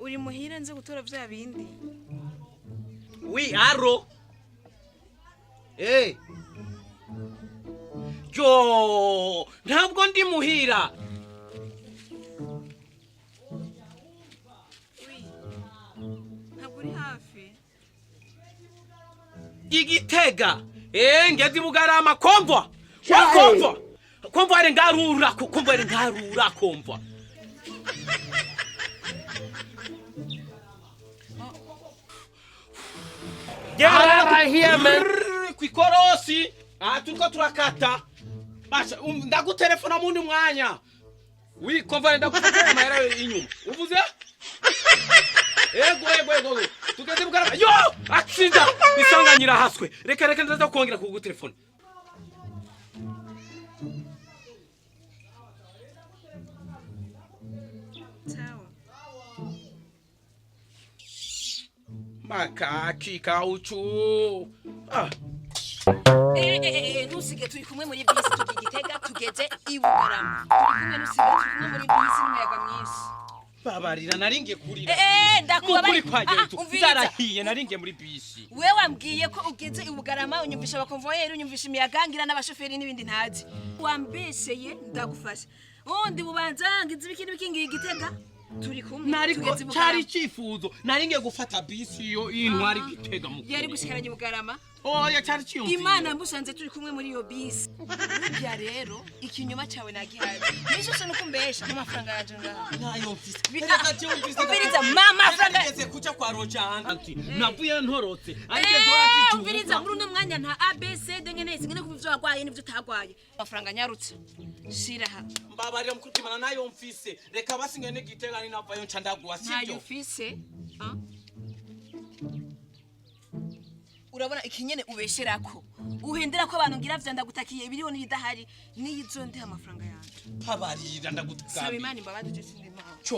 Uri muhira nze gutora vya bindi? Oui, allô. Eh. Yo, ntabwo ndi muhira. Oui. Ntabwo uri hafi. Igitega. Eh, ngeze i Bugarama komvwa. Wa komvwa. Komvwa ari ngarura, komvwa ari ngarura komvwa. Get out of here, man. Kwikorosi. Ah, turiko turakata. Basha, ndagutelefona mundi mwanya. Oui, komvwa ndagufatira amahera inyuma. Uvuze? Ego, ego, ego. Ego. Tugeze i Bugarama. Yo! Accident! Isanganyira haswe. Reka reka ndaza kongera kugutelefona. Sawa. Makaki kauchu. Ah. Eh, eh, eh, ntusige turi kumwe muri bisi tugiye Igitega tugeze i Bugarama. Turi kumwe ntusige turi kumwe muri bisi n'umuyaga mwinshi. Babarira naringiye kurira. Eh, eh, ndakubabarira. Mukuri kwa Ah, jetu. umviriza. Ndarahiye naringiye muri bisi. We wambwiye ko ugeze i Bugarama unyumvisha abakonvoyeri unyumvisha imiyaga ngira n'abashoferi n'ibindi ntazi. Wambesheye ndagufasha. Undi bubanza ngize ibiki n'ibiki ngiye Igitega. Turi kumwe Nariko tugeze i cyari Bugarama. icyifuzo. Naringiye gufata bisi yo intwari Gitega mu. Yari gushikaranye i Bugarama. Oya cyari cyiyumviro. Imana mbusanze turi kumwe muri iyo bisi. Burya rero ikinyoma cyawe nagihaze. Nishushe nuko umbesha n'amafaranga yanje ngaha. Nayo mfise. Ah, Reka cyumvise. umviriza, mama, Reka franga- nigeze kuja kwa Rojana. Navuye ntorotse. Ariko Eh, zora umviriza muri uno mwanya nta ABCD ngene singene kuva ivyo wagwaye n'ivyo utagwaye. Amafaranga nyarutse. Shira aha. Mbabarira mukuru kimana nayo mfise. Reka basingene Gitega ni navayo nca ndaguha Ntayo sibyo. ufise. Ah? Urabona ikinyene ubesherako. Uhendera ko abantu ngira vya ndagutakiye ibiriho n'ibidahari niyizo ndiha amafaranga yanje. Babarira Saba ndagutakambira. Imana imbabazi je sindi Imana. Cyo